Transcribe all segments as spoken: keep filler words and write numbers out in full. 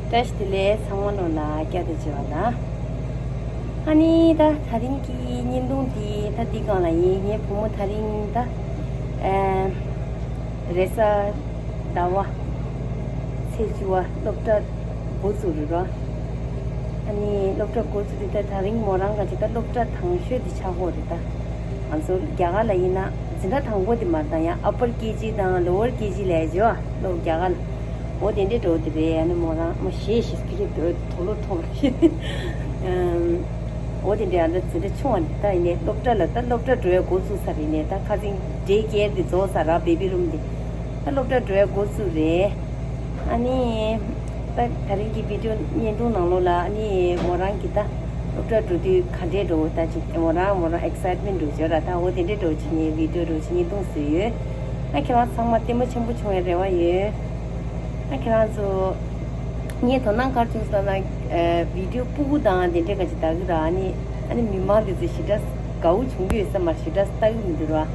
བཀྲ་ཤིས་བདེ་ལེགས། ཚང་མ་ལོ་ལ་བསྐྱར་དུ་མཇལ་བ་དང་། ཨ་ནི་ད་དེ་རིང་གི་བརྙན་ཐུང་འདི་ད་འདི་སྒང་ལ་ཡིན། ངའི་བུ་མོ་དེ་རིང་ད་ཨེ་རེས་གཟའ་ཟླ་བ་ཚེས་བཅུ་བ་སློབ་གྲྭ་འགོ་བཙུགས་རེད་རོ། ཨ་ནི་སློབ་གྲྭ་འགོ་བཙུགས་དེ་ད་དེ་རིང་མོ་རང་ག་ཅིག་ད་སློབ་གྲྭ་དང་ཤོས་དེ་ཆགས་ཀྱི་ཡོད་རེད། ད་ང་ཚོ་རྒྱ་གར་ལ་ཡིན་ན་འཛིན་གྲྭ་དང་པོ་དེ་མ་རེད། ད་ཡང་upper K G དང་lower K G ལབ་ཡ་ཅིག་ཡོད་རེད་རྒྱ་གར་ལ། འོ་དེ་འདྲའི་འགྲོ་དེ་རེད། ཨ་ནི་མོ་རང་མོ་ཞེས་ཞེས་ཕི་ཁེ་དོ་དོ་ལོ་ཐོང་རེད། ཨམ། འོ་དེ་འདྲའི་ཨ་ད་འཛིན་གྲྭ་ཆུང་བ་འདི་ད་ཡིན་ནའི་སློབ་གྲྭ་ལ་ད་སློབ་གྲྭ་འགྲོ་ཡ་འགོ་བཙུགས་ཚར་རེད། ནས་ད་ཁ་སང་day care དེ་རྫོགས་ཚར་ར་baby room དེ། ད་སློབ་གྲྭ་འགྲོ་ཡ་འགོ་བཙུགས་རེད། ཨ་ནི། ད་དེ་རིང་གི་བི་ཌི་ཡོ་བརྙན་ཐུང་ནང་ལོགས་ལ་ཨ་ནི་མོ་རང་གི་ད་སློབ་གྲྭ་འགྲོ་དུས་ག་འདྲས་འགྲོ་ད་ཅིག་མོ་རང་མོ་རང་excitement འགྲོ་བྱོས་ར། ད་འོ་དེ་འདྲས་འགྲོ་བྱེད་ངའི་བི་ཌི་ཡོ་འགྲོ་བྱེད་བརྙན་ཐུང་བཟོས་ཡོད། ཨ་ཁྱེད་རང་ཚང་མ་ལྟད་མོ་ཆེན་པོ་བྱུང་བའི་རེ་བ་ཡོད། ཨ་ཁྱེད་རང་ཚོ་ངས་དོ་སྣང་ག་རེ་བྱུང་སོང་ན་ཨ་བི་ཌི་ཡོ་སྤུ་གུ་དང་དེ་འདྲས་ག་ཅིག་ལྟ་གི་ར། ཨ་ནི་ཨ་ནི་མི་མང་དེ་ཚོ་ཞེ་དྲག་དགའ་བོ་བྱུང་གི་ཡོད་ས་མ་རེད། ཞེ་དྲག་ལྟ་གི་མི་འདུག་ར།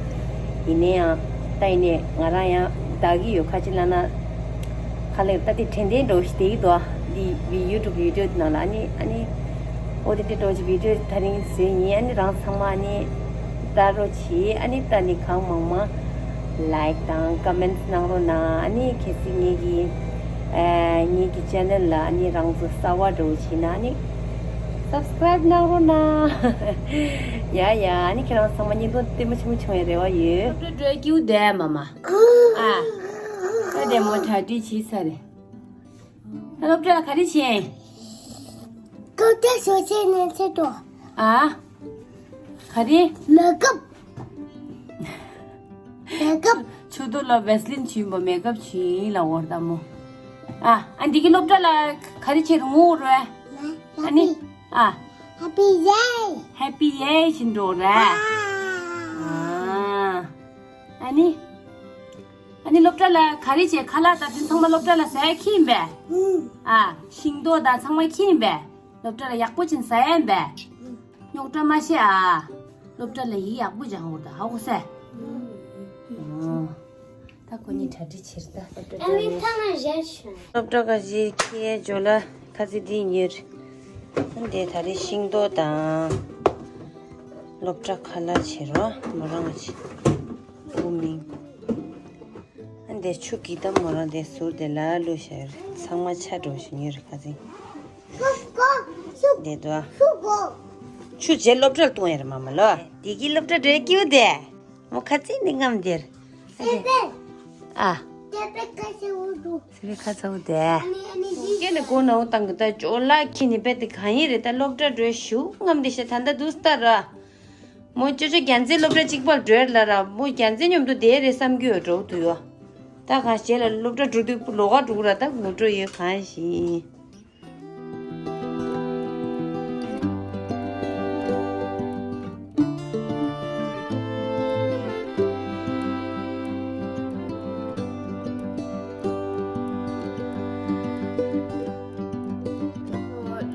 ཡིན་ནའི་ཡང་ད་ཡིན་ནའི་ང་རང་ཡང་ལྟ་གི་ཡོད། ཁ་ཅིག་ལབ་ན། ཁ་ལེགས་ད་དེ་དྲན་རྟེན་འདྲ་བོ་ཞིག་བསྡད་ཀྱི་འདུག་ཨ། འདི་བི་YouTube བི་ཌི་ཡོ་དེ་ནང་ལ་ཨ་ནི་ཨ་ནི། ཨོ་དེ་འདྲ་འདྲ་བོ་ཞིག་བི་ཌི་ཡོ་དེ་རིང་བཟོས་ཡིན། ཨ་ནི་རང་ཚང་མ་ཨ་ནི་ལྟ་རོགས་བྱེད། ཨ་ནི་ད་ནི་གང་མང་མང་like དང་comments གནང་རོགས་གནང་། ཨ་ནི་གལ་སྲིད་ངེད་ཀྱི་ཨ་ངེད་ཀྱི་channel ལ་ཨ་ནི་རང་ཚོ་གསར་པ་འདྲ་བོ་བྱེད་ན་ཨ་ནི་subscribe གནང་རོགས་གནང་། ཡ་ཡ། ཨ་ནི་ཁྱེད་རང་ཚང་མ་བརྙན་ཐུང་ལྟད་མོ་ཆེན་པོ་བྱུང་བའི་རེ་བ་ཡོད། སློབ་གྲྭ་འགྲོ་སྐྱིད་པོ་བསྡད་མ་མ། ཨ། ད་དེ་མོ་གྲ་སྒྲིག་བྱས་ཚར་རེད། ད་སློབ་གྲྭ་ལ་ག་རེ་བྱས། སློབ་གྲྭ་ཞོགས་ཇ་ནས་ཆེད་དུ། ཨ། ག་རེ། makeup makeup ཆུ་ཐོག་ལ་Vaseline བྱུག་པ་makeup བྱུག་ལ་འོར་ད་མོ། ཨ། ཨ་འདི་གི་སློབ་གྲྭ་ལ་ག་རེ་བྱས་རུང་ངུ་རུ། ཨ་ནི། ཨ། Happy yay! Happy yay བྱེད་འགྲོ་ར། ཨ། ཨ་ནི། ཨ་ནི་སློབ་གྲྭ་ལ་ག་རེ་བྱས། ཁ་ལག་དང་དེ་ཚང་མ་སློབ་གྲྭ་ལ་ཟ་ཡ་ཁྱེར་ཡིན་པས། ཨ། ཤིང་ཏོག་དང་ཚང་མ་ཁྱེར་ཡིན་པས། སློབ་གྲྭ་ལ་ཡག་པོ་བྱས་ཟ་ཡ་ཡིན་པས། རྙོག་དྲ་མ་བཤད་ཨ། སློབ་གྲྭ་ལ་ཡིག་ཡག་པོ་སྦྱང་དགོས་ད་ཧ་གོ་སོང་། ཨོ། ད་ཁོ་གཉིས་གྲ་སྒྲིག་བྱེད་ད། ཨ་ནི་ཐ་ན་བཞག་བྱུང་། སློབ་གྲྭ་ག་ཞིག་ཁྱེད་ཇོ་ལ་ཁ་ཚིག་འདི་ཉོས། འདི་ད་རེས་ཤིང་ཏོག་དང་། སློབ་གྲྭ་ཁ་ལག་བྱེད་རོགས་མོ་རང་ང་བྱེད། བུ་མིང་། འདི་ཆུ་གི་ད་མོ་རང་འདི་ཟུར་དེ་ལ་བླུགས་བཞག་ཡོད་རེད། ཚང་མ་ཆ་འགྲོ་བཞིན་ཡོད་རེད་ཁ་ཚིག་འདི་དོ། ཆུ་རྗེས་སློབ་གྲྭར་གཏོང་ཡ་རེད་མ་མ་ལོ། འདི་གི་སློབ་གྲྭ་འགྲོ་སྐྱིད་པོ་དེ། མོ་ཁ་ཚིག་ནི་རྔམ་དེར། ཨ། སེ་པན་ཁ་ཚ་བོ་དེ། སྐེ་ནི་སྒོ་ནང་བཏང་གི་ད་ཅོ་ལགས་ཁྱི་ནི་པད་དེ་གང་ཡིན་རེད། ད་སློབ་གྲྭ་འགྲོ་ཞུ་རྔམ་དེ་ཤ་ད་ད་དུས་ལྟར་ར། མོ་ཅོ་ཅོ་རྒྱལ་མཚན་སློབ་གྲྭ་གཅིག་པར་འགྲོ་ལ་ར་མོ་རྒྱལ་མཚན་མཉམ་དུ་བསྡད་རེད་བསམ་གྱི་ཡོད་འགྲོ་འདུག་ཡོ། ད་གང་བྱས་ལ་སློབ་གྲྭ་འགྲོ་དུས་ལོགས་ཀ་འགྲོ་གི་ར་ད་ངུ་འགྲོ་ཡོད་གང་ཞིག་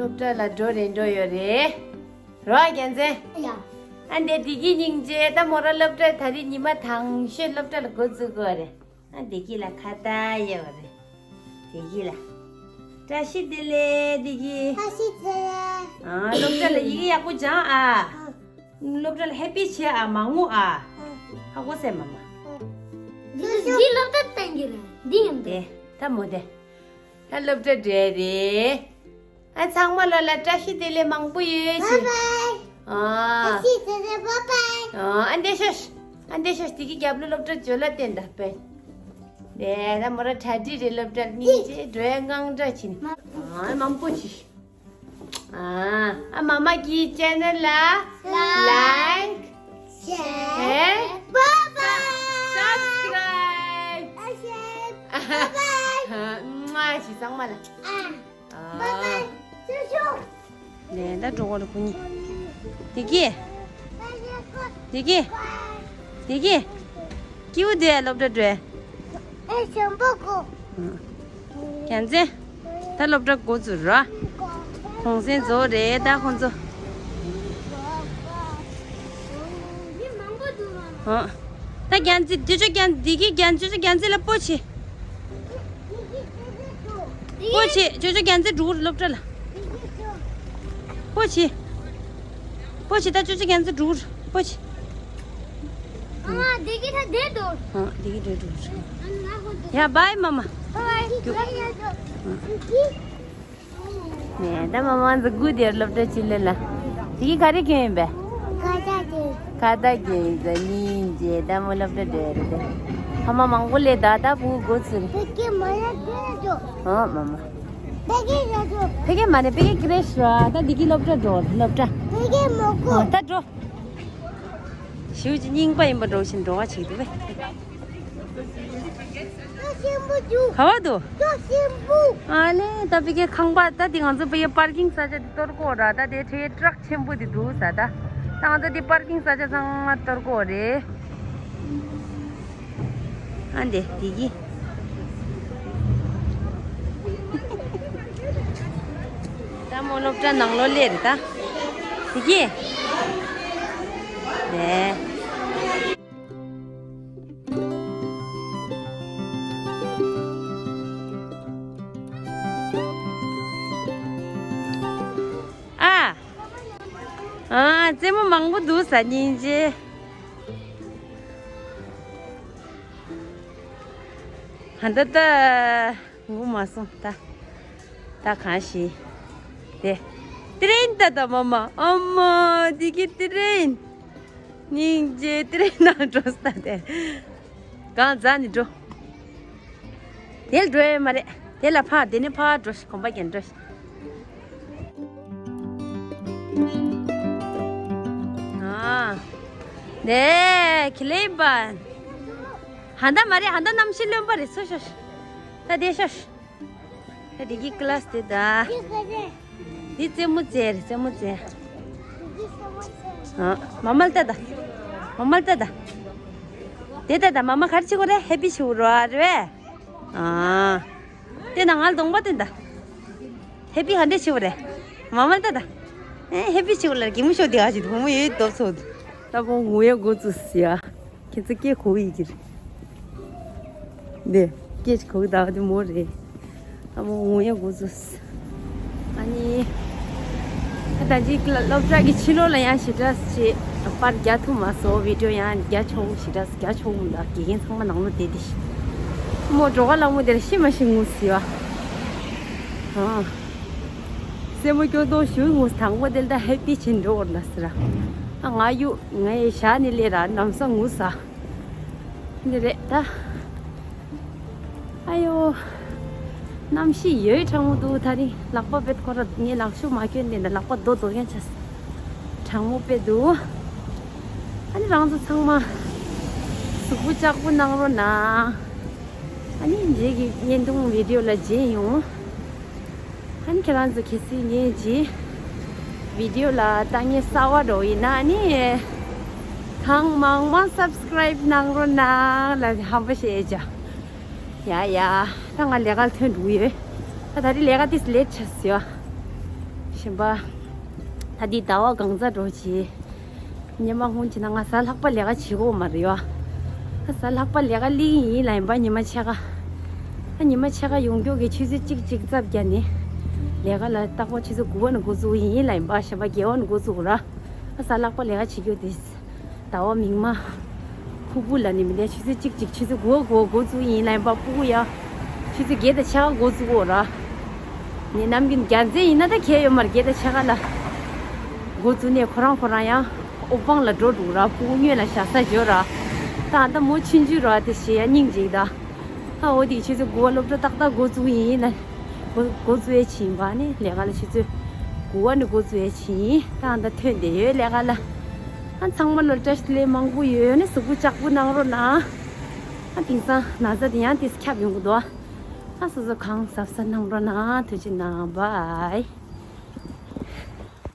སློབ་གྲྭ་ལ་འགྲོ་རེ་འགྲོ་ཡོད་རེད། རོ་རྒྱལ་མཚན། ཡ། ཨ་འདས་བདེ་སྐྱིད་སྙིང་རྗེ་ད་མོ་རང་སློབ་གྲྭ་ད་རེས་ཉི་མ་དང་ཤོས་སློབ་གྲྭ་ལ་འགོ་འཛུགས་དགོས་རེད། ཨ་བདེ་སྐྱིད་ལ་ཁ་བཏགས་ཡོད་རེད། བདེ་སྐྱིད་ལ། བཀྲ་ཤིས་བདེ་ལེགས་བདེ་སྐྱིད། བཀྲ་ཤིས་བདེ་ལེགས། ཨ་སློབ་གྲྭ་ལ་ཡི་གེ་ཡག་པོ་སྦྱང་ཨ། སློབ་གྲྭ་ལ་ཧེ་པི་བྱེད་ཨ་མ་ངུ་ཨ། ཧ་གོ་སེ་མ་མ། འདི་སློབ་གྲྭ་བསྟན་གྱི་རེད་འདི་ཡིན་དེ་ད་མོ་དེ། ད་སློབ་གྲྭ་འགྲོ་རེད། ཨ་ཚང་མ་ལོ་ལ་བཀྲ་ཤིས་བདེ་ལེགས་མང་པོ་ཡོད་ཅིག Bye bye. ཨ། བཀྲ་ཤིས་བདེ་ལེགས། Bye bye. ཨ་ཨ་འདི་ཤོད། ཨ་འདི་ཤོད་དེ་གི་རྒྱབ་ལོ་སློབ་གྲྭ་ཇོ་ལ་བསྟན་ད་པས། དེ་ད་མོ་ར་གྲ་སྒྲིག་རེད་སློབ་གྲྭ་སྙིང་རྗེ་འགྲོ་ཡ་དངངས་སྐྲག་བྱིན། ཨ་མང་པོ་ཅིག་ཨ་ཨ་མ་མ་གི་ཅེ་ནལ་ལ་like, share, bye bye, subscribe. Bye bye. ཨ་མ་ཞིག་ཚང་མ་ལ། Bye bye. ནས་ད་འགྲོ་གོ་རེ་ཁོ་གཉིས། བདེ་སྐྱིད། བདེ་སྐྱིད། བདེ་སྐྱིད། སྐྱིད་པོ་བསྡད་སློབ་གྲྭ་འགྲོ། ཨེ་ཞོན་པོ་གོ། རྒྱལ་མཚན། ད་སློབ་གྲྭ་འགོ་ཚུགས་ར། གུང་སེང་རྫོགས་རེད་ད་ཁོང་ཚོ། ཨ། ད་རྒྱལ་མཚན་འདི་ཚོ་རྒྱལ་འདི་གི་རྒྱལ་འདི་ཚོ་རྒྱལ་མཚན་ལ་སྤོ་ཆེ། པོ་ཆེ་ཅོ་ཅོ་རྒྱན་ཚེ་འགྲོ་སློབ་གྲྭ་ལ། པོ་ཆེ། པོ་ཆེ་ད་ཅོ་ཅོ་རྒྱན་ཚེ་འགྲོ་པོ་ཆེ། ཨ་མ་དེ་གི་ད་དེ་འགྲོ། ཨ་དེ་གི་འགྲོ་འགྲོ། ཡ་བའི་མ་མ། བའི་བའི། ནས་ད་མ་མང་ཚོ་སྒུག་དེར་སློབ་གྲྭ་ཆེན་ལེ་ལ། དེ་གི་ག་རེ་གྱོན་ཡིན་པས། ཁ་བཏགས་གྱོན། ཁ་བཏགས་གྱོན་ཡིན་ཟེར་སྙིང་རྗེ་ད་མོ་སློབ་གྲྭ་འགྲོ་ཡ་རེད་དེ། ཕ་མ་མང་པོ་ལས་ད་ད་བུ་སྒུག་ཚུལ། བུ་སྐྱེ་མ་ལ་དེ་འགྲོ། ཨོ་མ་མ། བུ་སྐྱེ་ར་འགྲོ། བུ་སྐྱེ་མ་རེད་བུ་སྐྱེ་ཀི་རེ་ཤི་ར་ད་དེ་གི་སློབ་གྲྭ་འགྲོ་སློབ་གྲྭ། བུ་སྐྱེ་མ་གོ། ཨོ་ད་འགྲོ། ཞེའུ་ཅི་རྙིང་པ་ཡིན་པ་འགྲོ་བཞིན་འགྲོ་བ་བྱེད་འདུག་བས། ཤིང་བུ་འདུག་ག་བ་འདུག་ཤིང་བུ། ཨ་ལེ་ད་བི་ཀའི་ཁང་པ་ད་དེ་ང་ཚོ་བི་ཀའི་པར་ཀིང་ས་ཆ་དེ་གཏོར་གོ་ར་ད་དེ་ཁྲེ་ཊྲག་ཆེན་པོ་དེ་འདུག་ས་ད། ད་ང་ཚོ་དེ་པར་ཀིང་ས་ཆ་ཚང་མ་གཏོར་གོ་རེད། ཨ་འདེ་དེ་གི། ད་མོ་སློབ་གྲྭ་ནང་ལོགས་སླེབས་རེད་ད། དེ་གི། ནས། ཨ། ཨ། རྩེད་མོ་མང་པོ་འདུག་ས་སྙིང་རྗེ། ཧ་ད་ད། ངུ་མ་སོང་ད། ད་གང་ཞིག་དེ། ཏི་རིན་ད་ད་མ་མ། ཨ་མ། དེ་གི་ཏི་རིན། སྙིང་རྗེ་ཏི་རིན་ནང་འགྲོ་ས་དེ། གང་ཛ་ནི་འགྲོ། དེ་ལ་འགྲོ་ཡ་མ་རེད། དེ་ལ་ཕར་དེ་ནས་ཕར་འགྲོ་ཤི་གོམ་པ་རྒྱན་འགྲོ་ཤི། ཨ། དེ་ཁི་ལེ་བན། ཧ་ད་མ་རེད་ཧ་ད་གནམ་གཤིས་རློན་པ་རེད་སོ་ཤོ་ཤི། ད་དེ་ཤོ་ཤི། ད་དེ་གི་ཀི་ལ་སི་དེ་ད། འདི་རྩེད་མོ་རྩེ་རེད་རྩེད་མོ་རྩེ། ཨ། མ་མལ་ལྟ་ད། མ་མལ་ལྟ་ད། དེ་ལྟ་ད་མ་མ་ག་རེ་བྱེད་དགོས་རེད་ཧེ་པི་བྱེད་དགོས་རེད་བ་རེད་བས། ཨ། དེ་ན་ང་ལ་གདོང་པ་སྟོན་ད། ཧེ་པི་ག་འདྲས་བྱེད་དགོས་རེད། མ་མལ་ལྟ་ད། ཨེ་ཧེ་པི་བྱེད་དགོས་ལ་གད་མོ་ཤོར་དེ་ག་ཞིག་བུ་མོ་ཡོད་དོ་ཚོ། ད་བོ་ངུ་ཡ་འགོ་བཙུགས་ཟེར་ཡ། ཁྱེད་ཚོ་སྐད་གོ་གི་ཡིན་གྱི་རེད། འདི་སྐད་གོ་གི་ད་དེ་མོ་རེད། ཨ་མོ་ངུ་ཡ་འགོ་བཙུགས། ཨ་ནི། ད་ཅིག་སློབ་གྲྭ་གི་ཕྱི་ལོགས་ལ་ཡང་ཞེ་དྲག་ཅིག་པར་རྒྱག་ཐུབ་མ་སོང་བི་ཌི་ཡོ་ཡང་རྒྱག་ཆོག་ཞེ་དྲག་རྒྱག་ཆོག་མི་འདུག་དགེ་རྒན་ཚང་མ་ནང་ལོགས་བསྡད་དེ་ཤི། མོ་འགྲོ་ག་ལ་མོ་དེར་ཤི་མ་ཤི་ངུ་ཟེར་བ། ཨ། སེ་མོ་སྐྱོ་མདོག་ཞུ་ངུ་དང་པོ་དེ་ལ་ད་ཧེ་པི་ཆེན་འགྲོ་བར་ལ་ཟེར། ཨ་ང་གཡུག་ངའི་ཞག་ནི་ལས་ར་ནམ་སང་ངུ་ས། འདི་རེད་ད། ཨ་ཡོ། གནམ་གཤིས་ཡོད་གྲང་མོ་འདུག་ད་རིང་ལག་པ་བེད་ཁོ་ར་ངས་ལག་ཤུབས་མ་གྱོན་ནས་ད་ལག་པ་རྡོ་རྡོ་ཁན་ཆགས། གྲང་མོ་དཔེ་འདུག་ཨ་ནི་རང་ཚོ་ཚང་མ་གཟུགས་པོ་ལྕགས་པོ་གནང་རོགས་གནང་། ཨ་ནི་རྗེས་ཀྱི་བརྙན་ཐུང་བི་ཌི་ཡོ་ལ་མཇལ་ཡོང་། ཨ་ནི་ཁྱེད་རང་ཚོ་གལ་སྲིད་ངའི་རྗེས་བི་ཌི་ཡོ་ལ་ལྟ་ངན་གསར་བ་འགྲོ་ཡིན་ན་ཨ་ནི་གང་མང་མང་སབ་སི་ཀ་རའིབ་གནང་རོགས་གནང་ལ་ཧམ་པ་བཤད་བྱ། ཡ་ཡ། ད་ང་ལས་ཀ་ལ་ཐོན་འགྲོ་གི་ཡོད། ད་ད་རེས་ལས་ཀ་ཏིས་ལེ་ཊི་ཆགས་ཡོད། གཞན་པ། ད་འདི་ཟླ་བ་གང་ཚ་འགྲོ་བྱེད། ཉི་མ་སྔོན་གྱི་ན་ང་གཟའ་ལྷག་པ་ལས་ཀ་བྱེད་གོ་མ་རེད་ཡོད། ད་གཟའ་ལྷག་པ་ལས་ཀ་ལིང་ཡིན་ལ་ཡིན་པ་ཉི་མ་ཕྱེད་ཀ་ད་ཉི་མ་ཕྱེད་ཀ་ཡོང་མགྱོགས་ཀྱི་ཆུ་ཚོད་གཅིག་གཅིག་ཙམ་བརྒྱབ་ནས་ལས་ཀ་ལ་རྟག་པར་ཆུ་ཚོད་དགུ་པ་ནས་འགོ་བཙུགས་ཡིན་ལ་ཡིན་པ་གཞན་པ་བརྒྱད་པ་ནས་འགོ་བཙུགས་ར། ད་གཟའ་ལྷག་པ་ལས་ཀ་བྱེད་རྒྱུ་དེ། ཟླ་བ་མིག་དམར། ཕུར་བུ་ལ་ནི་མི་ལས་ཆུ་ཚོད་གཅིག་གཅིག་ཆུ་ཚོད་དགུ་པ་དགུ་པ་འགོ་བཙུགས་ཡིན་ལ་ཡིན་པ་ཕུར་བུ་ཡ། ཆུ་ཚོད་བརྒྱད་དང་ཕྱེད་ཀ་འགོ་བཙུགས་འོ་ར། ནི་ནམ་རྒྱུན་རྒྱལ་མཚན་ཡིན་ན་ད་ཁྱད་ཡོད་མ་རེད་བརྒྱད་དང་ཕྱེད་ཀ་ལ། འགོ་བཙུགས་ནས་ཁོ་རང་ཁོ་རང་ཡང་ཨོ་པང་ལ་འགྲོ་འདུག་ར་ཕུར་བུ་སྔོན་ལ་བཞག་ས་འཇོག་ར། ད་ཨ་ད་མོ་ཆུང་ཆུང་ར་དེ་ཞེ་ཡ་སྙིང་རྗེ་གི་ད། ཨ་འོ་དེ་ཆུ་ཚོད་དགུ་པ་སློབ་གྲྭ་ཏག་ཏག་འགོ་བཙུགས་ཡིན་ལ། འགོ་འགོ་བཙུགས་ཡས་ཕྱིན་པ་ནི་ལས་ཀ་ལ་ཆུ་ཚོད་དགུ་པ་ནི་འགོ་བཙུགས་ཡས་ཕྱིན་ཡིན་ད་ཨ་ད་ཐོན་བསྡད་ཡོད་ལས་ཀ་ལ། ཨ་ཚང་མ་ལ་བཀྲ་ཤིས་བདེ་ལེགས་མང་པོ་ཡོད་ནི་གཟུགས་པོ་ལྕགས་པོ་གནང་རོགས་གནང་། ཨ་དེང་སང་ན་ཚ་དེ་ཡང་དེ་ཁྱབ་ཡོང་གི་འདུག་ཨ་སོ་སོ་གང་གཟབ་གཟབ་གནང་རོགས་གནང་ཐུགས་རྗེ་གནང་བའི།